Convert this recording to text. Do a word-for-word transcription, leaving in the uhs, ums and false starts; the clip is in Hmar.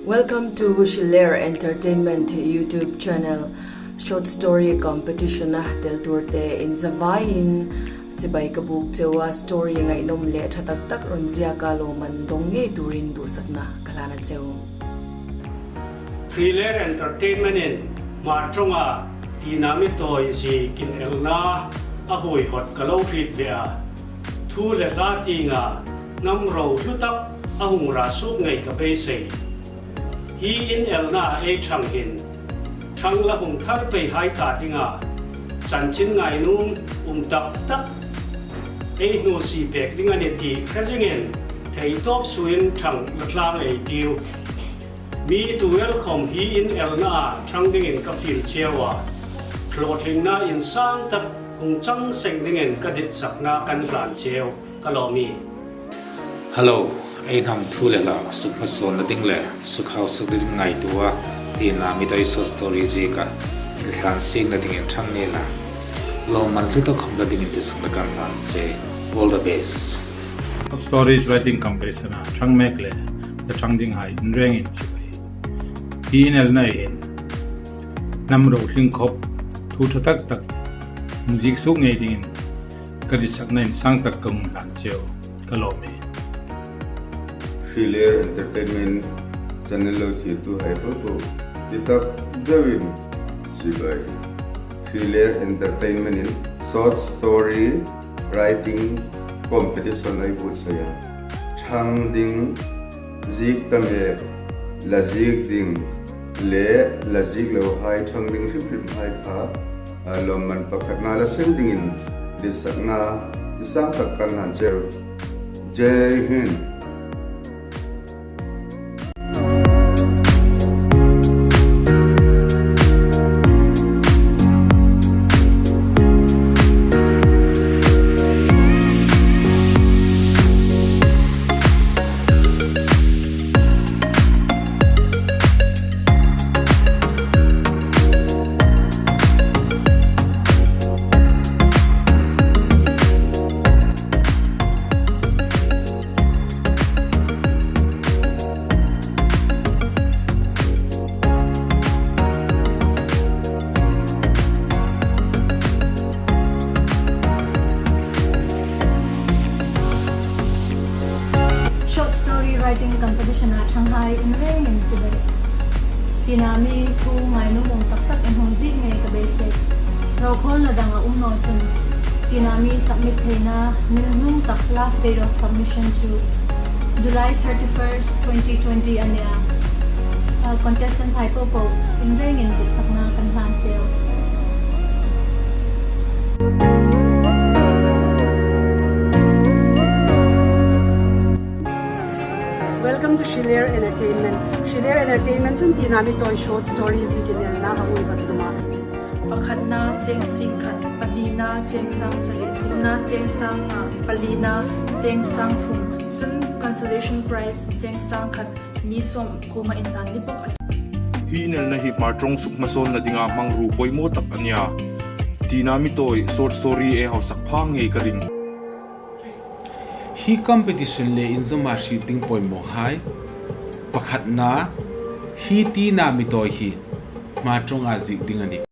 Welcome to Hriler Entertainment YouTube channel. Short story competition-a tel turte inzavaiin chibai ka buk cheu a, story ngaihnawm le ṭha tak tak rawn ziek a, lawmman dawng ngei turin duhsakna ka hlan a cheu. Hriler Entertainment-in Hmar ṭawnga Tina mi tawi ziek inelna a huoihawt ka lo hriet ve a. Thu le hla tienga hnam ro hlu tak a hung ra suok ngei ka beisei. Hi inelna ei ṭhang hin ṭhang la hung thar peihai ta dinga chanchin ngainuom um tak tak ei hnuoisie pek ding a nih ti hre zingin theitawp suoin ṭhang la tlang ei tiu. Mi tu el khawm hi inelna ṭhang dingin ka fiel cheu a, hlawtlingna insang tak hung chang seng dingin ka ditsakna kan hlan cheu. Ka lawm ie. Hello, ei hnam thu le hla sukhmasawnna ding le sukhausak ding ngaituo a, Tina mi tawi short story ziek a inhlan siekna dingin ṭhang ni la. Lawmman hlu tak khawm la dingin duhsakna kan hlan che. All the best. Stories writing competition-a ṭhang mek le la ṭhang dinghai inrengin chibai. Hi inelna hin hnam ro hling khawp thu ṭha tak tak hung ziek suok ngei dingin ka ditsakna insang tak ka hung hlan cheu. Ka lawm ie. Hriler Entertainment channel lo thlirtuhai po po, ti tak deuin chibai. Hriler Entertainment-in short story writing competition ei buotsai a. Ṭhang ding, ziek ta mek, la ziek ding le la ziek lohai ṭhang ding hrim hrimhai kha, a, lawmman pakhatna la seng dingin duhsakna insang tak kan hlan cheu. Jai Hind. Short story writing competition-a ṭhanghai inrengin chibai. Tina mi thu ngainuom um tak tak in hung ziek ngei ka beisei. Rokhawlna dang a um naw chun Tina mi submit theina nilhnung tak, last date of submission chu July thirty-first, twenty twenty a nih a. A, contestants hai po po inrengin duhsakna kan hlan cheu. Welcome to Hriler Entertainment. Hriler Entertainment chun Tina mi tawi short story ziek inelna a huoihawt tum a. Pakhatna cheng sing khat, pahnina cheng sang sari, thumna cheng sang nga, palina cheng sang thum, chun consolation prize cheng sang khat mi sawm kuoma inhlan ni bawk a. Hi inelna hi Hmar ṭawng sukhmasawnna dinga hmangruo poimaw tak a nih a. Tina mi tawi short story ei hausak phak ngei ka ring. Hi competition le inzawma hriet ding poimawhai. Pakhatna, hi Tina mi tawi hi Hmar ṭawnga ziek ding a nih.